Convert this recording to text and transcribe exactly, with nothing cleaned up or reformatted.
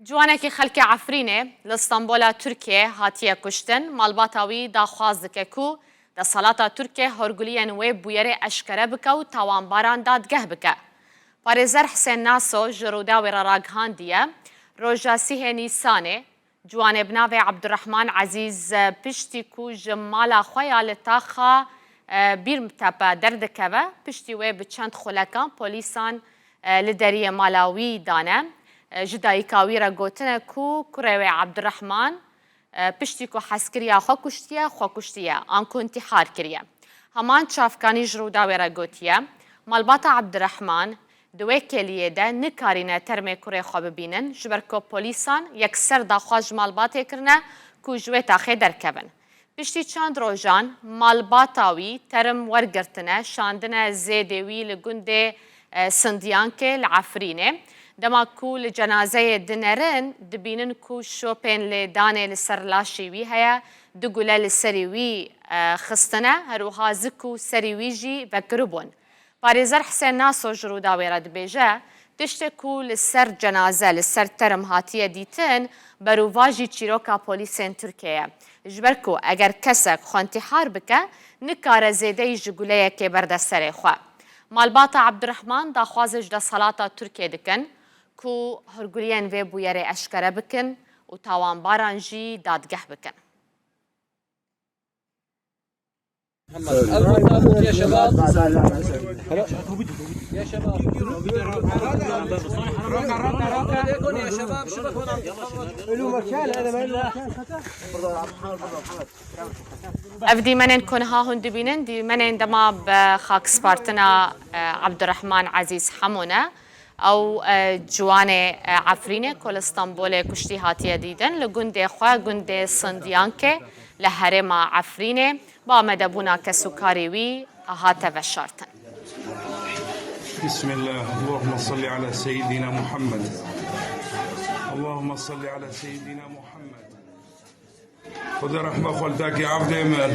Ciwanekî xelkê Efrînê li Stenbola Tirkiyê hatiye kuştin, malbata wî daxwaz dike ku desthilata Tirkiyê horguliyên wê bûyerê eşkere bike û tawanbaran dadgeh bike. Parêzer Hisên Naso ji Rûdawê re ragihandiye, roja sîhê Nîsanê, ciwanê bi navê Ebdurehman Ezîz, piştî ku ji mala xwe ya li taxa, e, Bîrtepe derdikeve, piştî wê bi çend xulekan polîsan, e, li deriyê mala wî dane. E, ji dayika wî re gotine ku kurê wê Ebdurehman, e, piştî ku hezkiriya xwe kuştiye, xwe kuştiye, anku întîhar kiriye. Heman çavkanî ji Rûdawê re gotiye, malbata Ebdurehman di wê kêliyê de nikarîne termê kurê xwe bibînin, ji ber ku polîsan yekser daxwaz ji malbatê kirine ku ji wê taxê derkevin. Piştî çend rojan malbata wî term wergirtine, şandine zêdê wî li gundê, e, Sindiyankê li Efrînê. Dema ku li cenazeyê dinerin, dibînin ku şopên lêdanê li ser laşê wî heye, du gule li serî wî, e, xistine, her wiha zik û serî wî jî vekiribûn. Parêzer Hisên Naso ji Rûdawê re dibêje, tiştê ku li ser cenaze, li ser term hatiye dîtin, berovajî çîroka polîsên Tirkiyê ye. Ji ber ku eger kesek xwe întîhar bike, nikare zêdeyî ji guleyekê berde serê xwe. Malbata Ebdurehman daxwazê ji desthilata Tirkiyê dikin ku hûrguliyên vê bûyerê eşkere bikin û tawanbaran jî dadgeh bikin. Ev dîmenên ku niha hûn dibînin, dîmenên dema bi xakspartina, e, Ebdurehman Ezîz Hemo ne. Ew, e, ciwanê, e, Efrînê ku li Stenbolê kuştî hatiye dîtin, li gundê xwe, gundê Sindiyankê, li herêma Efrînê, bi amadebûna kesûkarê wî hate veşartin. بسم الله. اللهم صل على سيدنا محمد. اللهم صل على سيدنا محمد. Xwedê rehma xwe li takê evdê min.